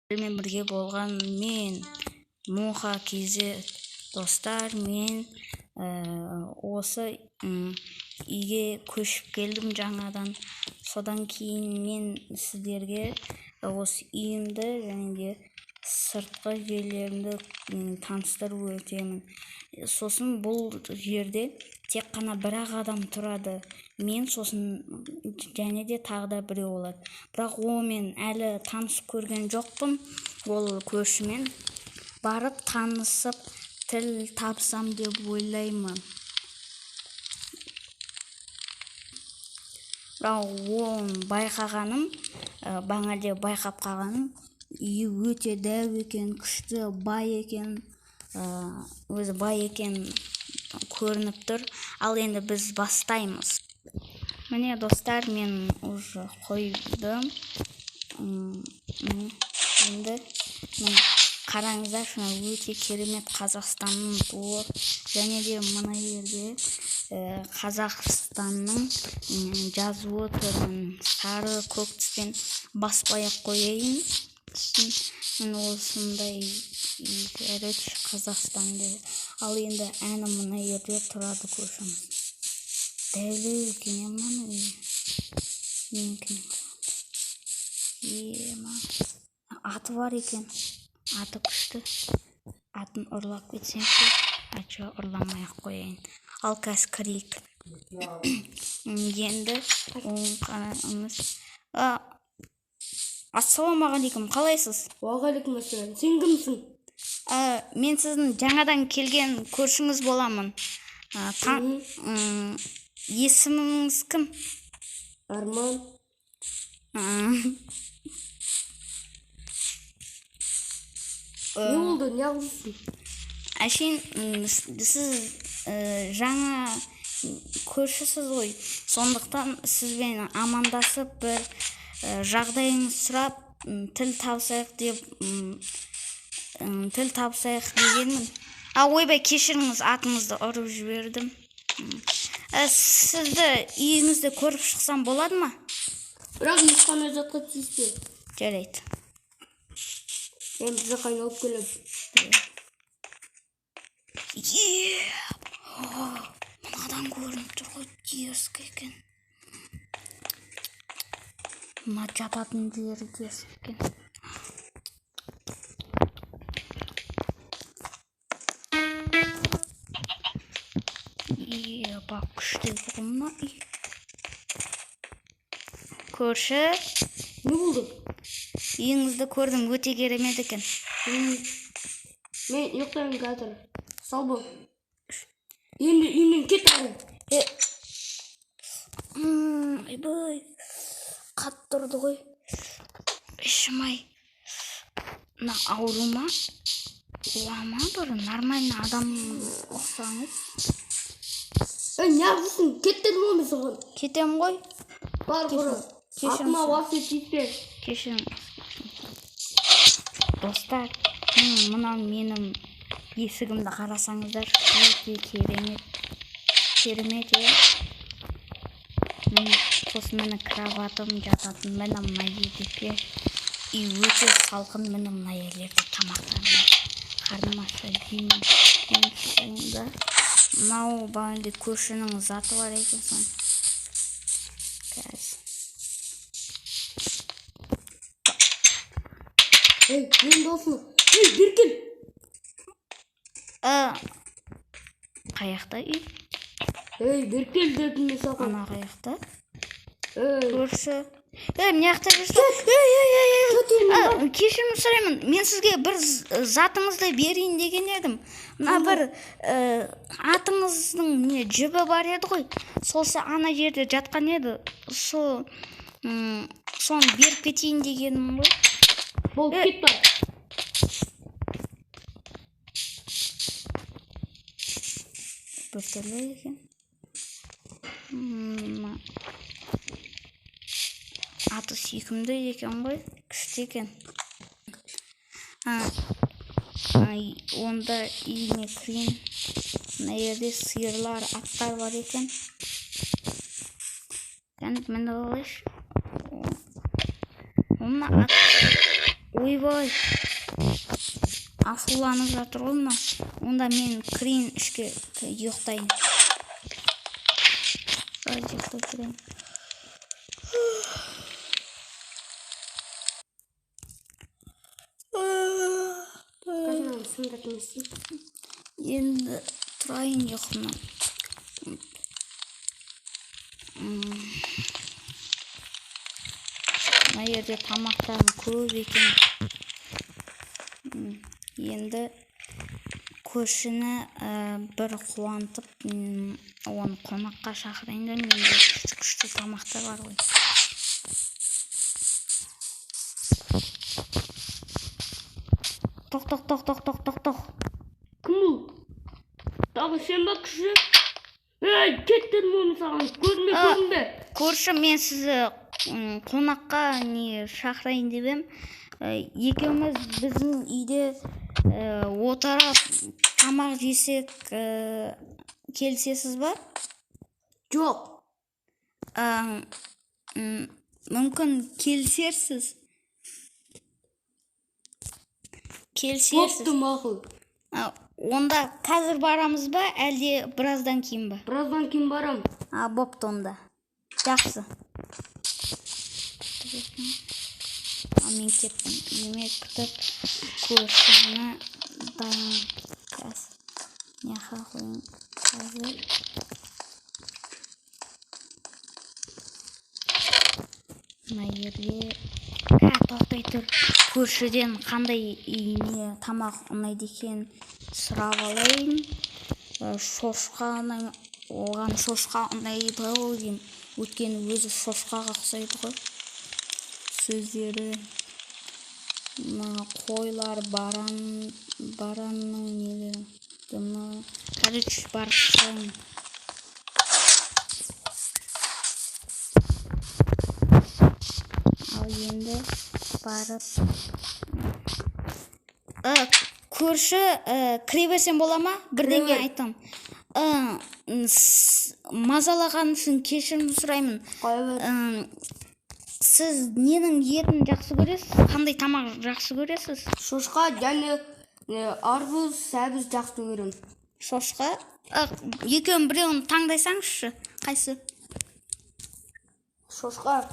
Сіздермен бірге болған мен, Муха KZ. Достар, мен осы үйге көшіп келдім жаңадан. Содан кейін мен сіздерге осы үйімді және де сыртқы жерлерімді таныстырып өтемін. Сосын бұл жерде тек қана бір-ақ адам тұрады, мен, сосын және де тағы да біреу болады, бірақ онымен әлі танысып көрген жоқпын. Ол көршімен барып танысып, тіл табысам деп ойлаймын. Бірақ оны байқағаным, бағана байқап қалғаным, үйі өте дәу екен, күшті, бай екен, өзі бай екен көрініп тұр. Ал енді біз бастаймыз. Міне, достар, мен уже қойдым. Міне, енді міне, қараңыздаршы, мына өте керемет Қазақстанның туы және де мына жерде Қазақстанның жазуы тұр. Сары, көк түспен баспай ақ қояйын үстін. Міне, осындай, короче, Қазақстан деп. Ал енді әні мына жерде тұрады көршіміз. Дәулеу екен, иә, мынаның үйі менікінен қарағанда. Ема, аты бар екен, аты күшті. Атын ұрлап кетсем ше? А чё, ұрламай ақ қояйын. Ал қазір кірейік енді. Оң қараңыз. Ассалаумағалейкум, қалайсыз? Уағалейкум ассалам. Сен кімсің? Мен сіздің жаңадан келген көршіңіз боламын. Есіміңіз кім? Арман. Не болды, не қылыпсың? Әшейін, сіз жаңа көршісіз ғой, сондықтан сізбен амандасып, бір жағдайыңызды сұрап, тіл табысайық деп, тіл табысайық дегенмін. А, ойбай, кешіріңіз, атыңызды ұрып жібердім. Сізді үйіңізді көріп шықсам болады ма? Бірақ ешқандай затқа тиіспе. Жарайды. Мен бір жаққа айналып келемін. Е, мынадан көрініп тұр ғой, дерзкий екен. Мына жататын жері дерзкий екен. Е, бак, күшті ғой мына үй. Көрші. Не болды? Үйіңізді көрдім, өте керемет екен. Мен ұйықтаймын қазір. Сау бол. Енді үйімнен кет әрі. Е, ойбай, қатты ұрды ғой. Ішім ай, мына ауру ма, уа ма, бір нормальный адам ұқсаңыз. Ей, не қылыпсың? Кет дедім ғой мен саған. Кетемін ғой. Бар, құры. Кешіріңіз. Атыма вообще тиіспе. Кешіріңіз. Достар, мынау менің есігімді қарасаңыздар, өте керемет, керемет, иә. Міне, сосын міне, кроватым, жататын. Міне, мына жерде үй өте салқын. Міне, мына жерлерде тамақтанамын, қарным ашса жеймін. Енді мынау бағанағыдай көршінің заты бар екен, соны қазір. Ей, менің досым. Ей, бері кел. Қаяқта үй? Ей, бері кел дедім мен саған. Ана қаяқта? Ей. Көрші, ей, мына жақта жүрсің. Ей, ей, ей, ей. Кешірім сұраймын, мен сізге бір затыңызды берейін деген едім. Мына бір атыңыздың не жібі бар еді ғой, сол ана жерде жатқан еді, сол соны беріп кетейін дегенім ғой. Болды, кет, бар. Біртүрлі екен. Аты сүйкімді екен ғой, күшті екен. Онда үйіме кірейін. Мына жерде сиырлар, аттар бар екен. Кәне, мініп алайыншы. Мына ат. Ойбай. Ойбай, ашуланып жатыр ғой мынау. Онда мен кірейін ішке, ұйықтайын. Біраз ұйықтап тұрайын. Қазір мынаны сындырып не істеймін? Енді тұрайын ұйқымнан. Мына жерде тамақтарым көп екен. Енді көршіні бір қуантып, оны қонаққа шақырайын да, менде күшті күшті тамақтар бар ғой. Тоқ, тоқ, тоқ, тоқ, тоқ, тоқ, тоқ. Кім бұл? Тағы сен ба, кіші? Ей, кет дедім ғой мен саған. Көрінбе, көрінбе. Көрші, мен сізді қонаққа не шақырайын деп ем. Екеуміз біздің үйде отырып тамақ жесек, келісесіз ба? Жоқ. Мүмкін келісерсіз. Келісерсіз. Бопты, мақұл. Онда қазір барамыз ба, әлде біраздан кейін ба? Біраздан кейін барам. А, бопты онда. Жақсы. Ал мен кеттім. Үйіме күтіп көршіні дайын. Қазір. Мынақа қояйын. Қазір. Мына жерде. Тоқтай тұр. Көршіден қандай не тамақ ұнайды екен сұрап алайын. Шошқа ұнай, оған шошқа ұнайды ау деймін. Өйткені өзі шошқаға ұқсайды ғой. Сөздері. Мына қойлар, баран, баранның нелері. Мына, короче, барып сұрайын. Ал енді барып. Көрші, кіре берсем бола ма? Бірдеңе Кіре бер. айтам. Мазалаған үшін кешірім сұраймын. Қоя бер. Сіз ненің етін жақсы көресіз? Қандай тамақ жақсы көресіз? Шошқа және арбуз, сәбіз жақсы көремін. Шошқа? Екеуінің біреуін таңдайсаңызшы. Қайсы? Шошқа.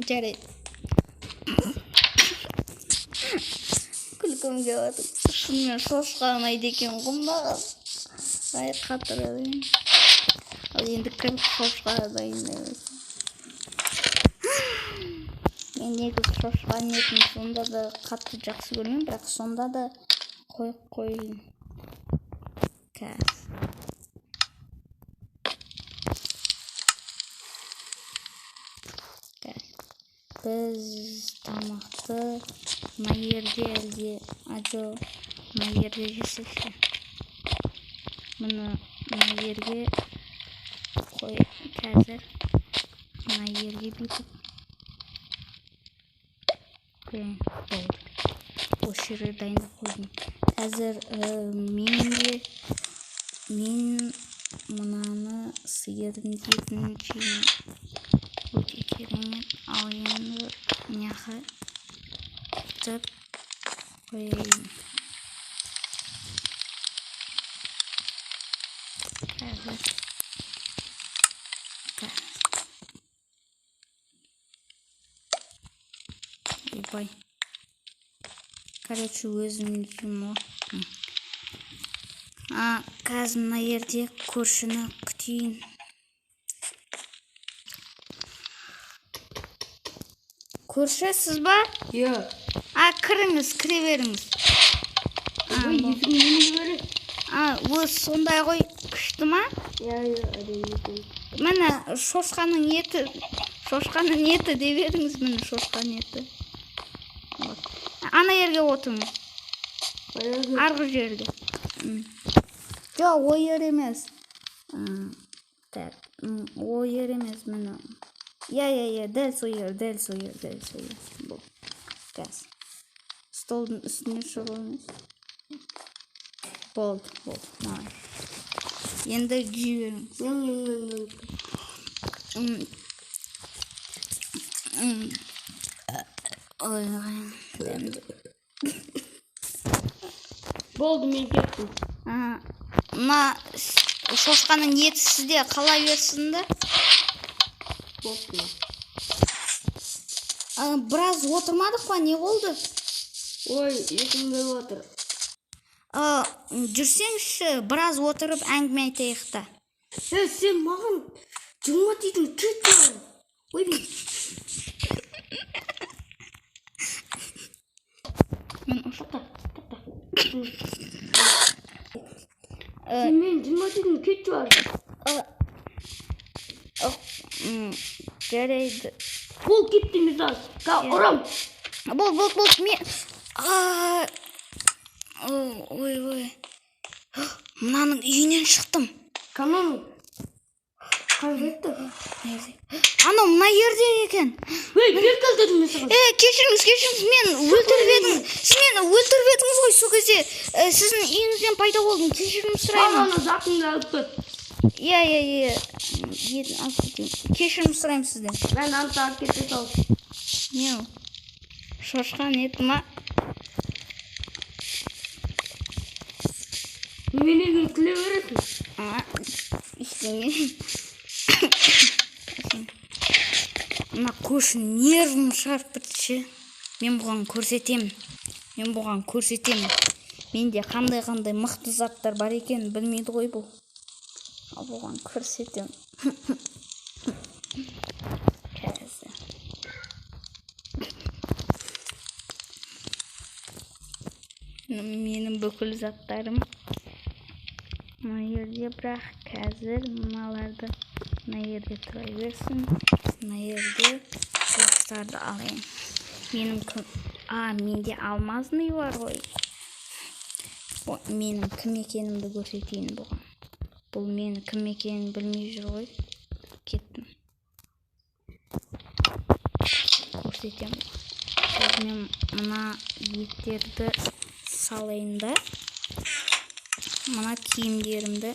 Жарайды. Күлкім келіп жатыр. Шынымен шошқа ұнайды екен ғой маған. Ай, қатырады. Ал енді кіріп шошқа дайындаймыз. Мен негізі шошқаның етін сонда да қатты жақсы көрмеймін, бірақ сонда да қойып қояйын. Қазір. Біз тамақты мына жерде әлде жоқ, мына жерде жесек ше. Мұны мына жерге қой, қазір мына жерге бүйтіп қояйын. Болды. Осы жерге дайындап қойдым. Қазір мен мынаны сиырдың етін жеймін. Өте керемет. Ал енді мынақа күтіп қояйын. Қазір. Қазір. Ойбай. Короче, өзім жеймін ғой. Қазір мына жерде көршіні күтейін. Көрші, сіз ба? Иә. Кіріңіз, кіре беріңіз. Ой, есігін немене бері? Өз сондай ғой, күшті ма? Иә, иә, әдемі екен. Міне, шошқаның еті, шошқаның еті дей беріңіз, міне, шошқаның еті. Вот. Ана жерге отырыңыз. Қай Арғы жерге. Жоқ, о жер емес. Так, о жер емес, міне. Иә, иә, иә, дәл сол жер, дәл сол жер, дәл сол жер. Бұл. Қазір. Столдың үстіне шығу емес. Болды, болды. Давай. Енді жей беріңіз. Ой, дәмді. Болды, мен кеттім. А, мына шошқаның еті сізде қала берсін да. Болды. А, біраз отырмадық па, не болды? Ой, есім келіп отыр. А, жүрсеңізші, біраз отырып әңгіме айтайық та. Е, сен маған жынға тидің, кет маған. Ой, мен Мен тоқта, тоқта. Сен мені жынға тидің, кетші бар. Жарайды. Бол, кетті мен саған. Ұрам. Бол, бол, бол, мен. А, ой, ой. Мынаның үйінен шықтым. Канал. Қай кетті? Анау мына жерде екен. Ей, бері кел дедім мен саған. Е, кешіріңіз, кешіріңіз, мен өлтіріп едім. Сіз мені өлтіріп едіңіз ғой сол кезде. Сіздің үйіңізден пайда болдым. Кешірім сұраймын. Ана затыңды алып кет. Иә, иә, иә. Етін алып кетейін. Кешірім сұраймын сізден. Мен аны алып кете сал. Не ол? Шошқан еті ма? Неменеге күле бересің? А, ештеңе. Мына көрші нервім шығарып бітті ше. Мен бұған көрсетемін. Мен бұған көрсетемін. Менде қандай-қандай мықты заттар бар екенін білмейді ғой бұл. Ал бұған көрсетемін. Қазір. Менің бүкіл заттарым мына жерде, бірақ қазір мыналарды мына жерде тұра берсін. Мына жерде қылыштарды алайын. Менің кім... А, менде алмазный бар ғой. О, менің кім екенімді көрсетейін бұған. Бұл менің кім екенін білмей жүр ғой. Кеттім. Көрсетемін. Қазір мен мына еттерді салайын да. Мына киімдерімді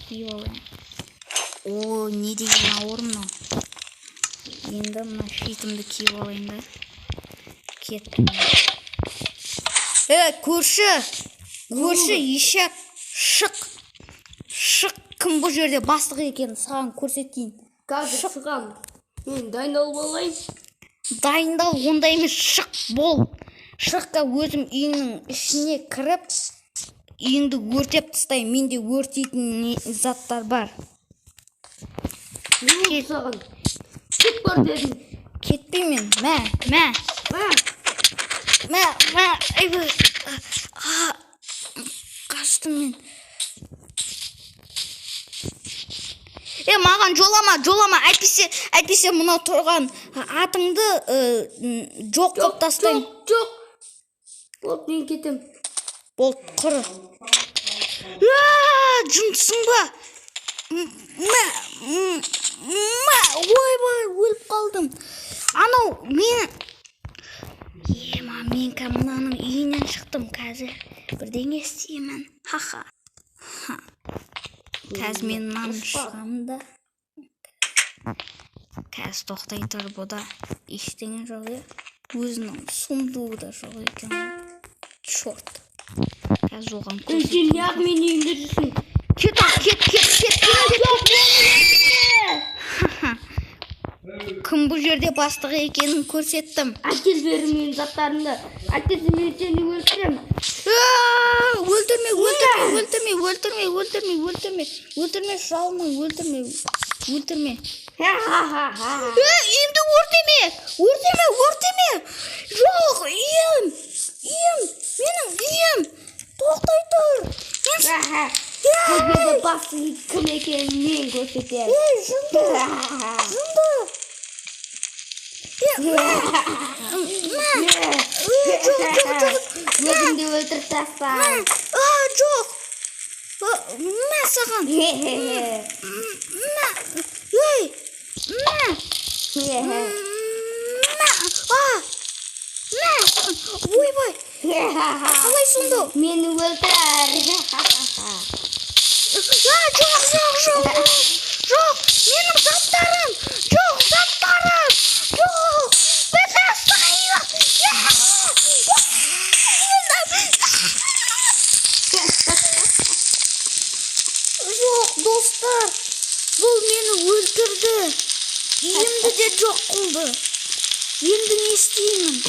киіп алайын. О, не деген ауыр мынау. Енді мына щитімді киіп алайын да. Кеттім. Е, көрші! Көрші, ешек, шық! Шық, кім бұл жерде бастық екенін саған көрсетейін. Қазір шығамын. Мен дайындалып алайын. Дайындал ондай емес, шық, бол. Шық та өзім үйіңнің ішіне кіріп, үйіңді өртеп тастаймын. Менде өртейтін заттар бар. Не болды саған? Кет бар дедім. Кетпеймін. Мә, мә, Мә, мә, мә, айбай. А, қаштым мен. Е, маған жолама, жолама, әйтпесе, әйтпесе мынау тұрған атыңды жоқ қылып тастаймын. Жоқ, жоқ. Болды, мен кетем. Болды, құры. Жындысың ба? Мә, мә, ойбай, өліп қалдым. Анау мен. Ема, мен мынаның үйінен шықтым қазір. Бірдеңе істеймін. Ха-ха. Ха. Қазір мен мынаны шығамын да. Қазір тоқтай тұр, бұда ештеңе жоқ, иә? Өзінің сундуы да жоқ екен. Черт. Қазір оған Ей, сен неғып менің үйімде жүрсің? Кет, ал, кет, кет, кет, кет, кет. Кім бұл жерде бастығы екенін көрсеттім. Әкел бері менің заттарымды. Әйтпесе мен сені өлтіремін. Өлтірме, өлтірме, өлтірме, өлтірме, өлтірме, өлтірме, өлтірме, жалмын, өлтірме, өлтірме. Ха-ха-ха. Е, үйімді өртеме, өртеме, өртеме. Жоқ, үйім, үйім, менің үйім. Тоқтай тұр. Мен Бұл жерде бастығы кім екенін мен көрсетемін. Ей, жынды, жынды. Е, мә, мә. Е, жоқ, жоқ, жоқ. Өзіңді өлтіріп таста. Мә, а, жоқ. А, мә саған. Мә, ей, мә, мә, а, мә саған. Ойбай, қалай сонда? Мені өлтір. А, жоқ, жоқ, жоқ, жоқ, менің заттарым, жоқ, заттарым, жоқ. Жоқ, достар, бұл мені өлтірді. Үйімді де жоқ қылды. Енді не істеймін?